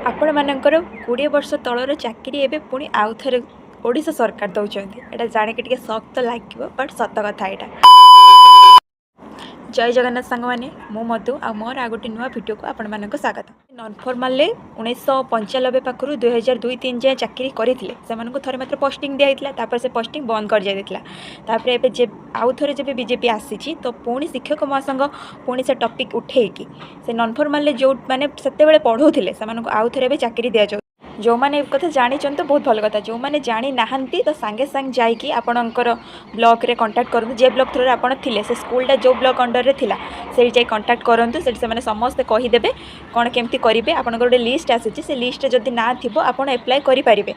ଆପଣମାନଙ୍କର 20 ବର୍ଷ ତଳର ଚାକିରି ଏବେ ପୁଣି ଆଉ ଥରେ ଓଡ଼ିଶା ସରକାର ଦେଉଛନ୍ତି। ଏଇଟା ଜାଣିକି ଟିକେ ସକ୍ ତ ଲାଗିବ, ବଟ୍ ସତ କଥା ଏଇଟା। ଜୟ ଜଗନ୍ନାଥ ସାଙ୍ଗମାନେ, ମୁଁ ମଧୁ ଆଉ ମୋର ଆଉ ଗୋଟେ ନୂଆ ଭିଡ଼ିଓକୁ ଆପଣମାନଙ୍କୁ ସ୍ୱାଗତ। ନନ୍ ଫର୍ମାଲରେ 1995 ପାଖରୁ 2002-3 ଯାଏଁ ଚାକିରି କରିଥିଲେ, ସେମାନଙ୍କୁ ଥରେ ମାତ୍ର ପୋଷ୍ଟିଂ ଦିଆହେଇଥିଲା। ତାପରେ ସେ ପୋଷ୍ଟିଂ ବନ୍ଦ କରିଦିଆଯାଇଥିଲା। ତାପରେ ଏବେ ଯେ ଆଉ ଥରେ ଯେବେ ବିଜେପି ଆସିଛି, ତ ପୁଣି ଶିକ୍ଷକ ମହାସଂଘ ପୁଣି ସେ ଟପିକ୍ ଉଠେଇକି ସେ ନନ୍ ଫର୍ମାଲରେ ଯେଉଁମାନେ ସେତେବେଳେ ପଢ଼ଉଥିଲେ, ସେମାନଙ୍କୁ ଆଉ ଥରେ ଏବେ ଚାକିରି ଦିଆଯାଉ। ଯେଉଁମାନେ ଏ କଥା ଜାଣିଛନ୍ତି ତ ବହୁତ ଭଲ କଥା। ଯେଉଁମାନେ ଜାଣିନାହାନ୍ତି, ତ ସାଙ୍ଗେ ସାଙ୍ଗେ ଯାଇକି ଆପଣଙ୍କର ବ୍ଲକରେ କଣ୍ଟାକ୍ଟ କରନ୍ତୁ। ଯେ ବ୍ଲକ ଥ୍ରୋରେ ଆପଣ ଥିଲେ, ସେ ସ୍କୁଲଟା ଯେଉଁ ବ୍ଲକ ଅଣ୍ଡରରେ ଥିଲା, ସେଇଠି ଯାଇ କଣ୍ଟାକ୍ଟ କରନ୍ତୁ। ସେଠି ସେମାନେ ସମସ୍ତେ କହିଦେବେ କ'ଣ କେମିତି କରିବେ। ଆପଣଙ୍କର ଗୋଟେ ଲିଷ୍ଟ ଆସିଛି, ସେ ଲିଷ୍ଟରେ ଯଦି ନାଁ ଥିବ, ଆପଣ ଆପ୍ଲାଏ କରିପାରିବେ।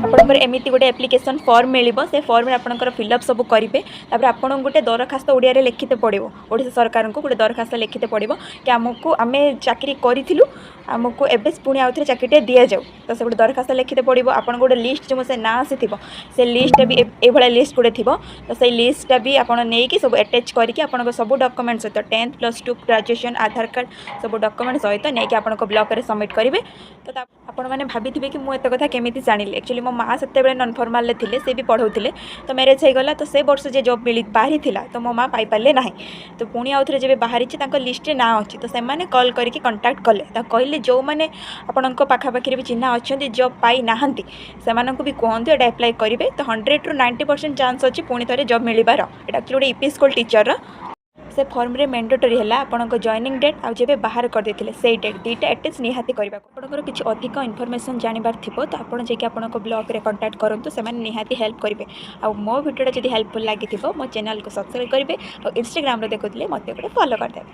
ଆପଣଙ୍କର ଏମିତି ଗୋଟେ ଆପ୍ଲିକେସନ୍ ଫର୍ମ ମିଳିବ। ସେ ଫର୍ମରେ ଆପଣଙ୍କର ଫିଲ୍ଅପ୍ ସବୁ କରିବେ। ତାପରେ ଆପଣଙ୍କୁ ଗୋଟେ ଦରଖାସ୍ତ ଓଡ଼ିଆରେ ଲେଖିତେ ପଡ଼ିବ। ଓଡ଼ିଶା ସରକାରଙ୍କୁ ଗୋଟେ ଦରଖାସ୍ତ ଲେଖିତେ ପଡ଼ିବ କି ଆମକୁ, ଆମେ ଚାକିରି କରିଥିଲୁ, ଆମକୁ ଏବେ ପୁଣି ଆଉଥରେ ଚାକିରିଟେ ଦିଆଯାଉ। ତ ସେ ଗୋଟେ ଦରଖାସ୍ତ ଲେଖିତେ ପଡ଼ିବ। ଆପଣଙ୍କୁ ଗୋଟେ ଲିଷ୍ଟ, ଯେଉଁ ସେ ନାଁ ଆସିଥିବ, ସେ ଲିଷ୍ଟଟା ବି ଏଇଭଳିଆ ଲିଷ୍ଟ ଗୋଟେ ଥିବ। ତ ସେଇ ଲିଷ୍ଟଟା ବି ଆପଣ ନେଇକି ସବୁ ଆଟାଚ୍ କରିକି, ଆପଣଙ୍କ ସବୁ ଡକ୍ୟୁମେଣ୍ଟ ସହିତ, 10th, +2, graduation, ଆଧାର କାର୍ଡ଼, ସବୁ ଡକ୍ୟୁମେଣ୍ଟ ସହିତ ନେଇକି ଆପଣଙ୍କ ବ୍ଲକରେ ସବମିଟ୍ କରିବେ। ତ ଆପଣମାନେ ଭାବିଥିବେ କି ମୁଁ ଏତେ କଥା କେମିତି ଜାଣିଲି। ଆକ୍ଚୁଆଲି ମୋ ମା' ସେତେବେଳେ ନନ୍ ଫର୍ମାଲରେ ଥିଲେ, ସେ ବି ପଢ଼ଉଥିଲେ। ତ ମ୍ୟାରେଜ୍ ହେଇଗଲା, ତ ସେ ବର୍ଷ ଯେ ଜବ୍ ମିଳି ବାହାରିଥିଲା, ତ ମୋ ମା' ପାଇପାରିଲେ ନାହିଁ। ତ ପୁଣି ଆଉ ଥରେ ଯେବେ ବାହାରିଛି, ତାଙ୍କ ଲିଷ୍ଟରେ ନାଁ ଅଛି, ତ ସେମାନେ କଲ୍ କରିକି କଣ୍ଟାକ୍ଟ କଲେ। ତ କହିଲେ, ଯେଉଁମାନେ ଆପଣଙ୍କ ପାଖାପାଖିରେ ବି ଚିହ୍ନା ଅଛନ୍ତି, ଜବ୍ ପାଇନାହାନ୍ତି, ସେମାନଙ୍କୁ ବି କୁହନ୍ତୁ ଏଇଟା ଆପ୍ଲାଏ କରିବେ। ତ 100ରୁ 90% ଚାନ୍ସ ଅଛି ପୁଣି ଥରେ ଜବ୍ ମିଳିବାର। ଏଇଟା ଆକ୍ଚୁଆଲି ଗୋଟେ ୟୁପି ସ୍କୁଲ୍ ଟିଚର୍ର। ସେ ଫର୍ମରେ ମେଣ୍ଡେଟୋରୀ ହେଲା ଆପଣଙ୍କ ଜଏନିଂ ଡେଟ୍ ଆଉ ଯେବେ ବାହାର କରିଦେଇଥିଲେ ସେଇ ଡେଟ୍, ଦୁଇଟା ଆଟାଚ୍ ନିହାତି କରିବାକୁ। ଆପଣଙ୍କର କିଛି ଅଧିକ ଇନଫର୍ମେସନ୍ ଜାଣିବାର ଥିବ, ତ ଆପଣ ଯାଇକି ଆପଣଙ୍କ ବ୍ଲକରେ କଣ୍ଟାକ୍ଟ କରନ୍ତୁ। ସେମାନେ ନିହାତି ହେଲ୍ପ କରିବେ। ଆଉ ମୋ ଭିଡ଼ିଓଟା ଯଦି ହେଲ୍ପଫୁଲ୍ ଲାଗିଥିବ, ମୋ ଚ୍ୟାନେଲକୁ ସବସ୍କ୍ରାଇବ୍ କରିବେ ଆଉ ଇନଷ୍ଟାଗ୍ରାମରେ ଦେଖୁଥିଲେ ମୋତେ ଗୋଟେ ଫଲୋ କରିଦେବେ।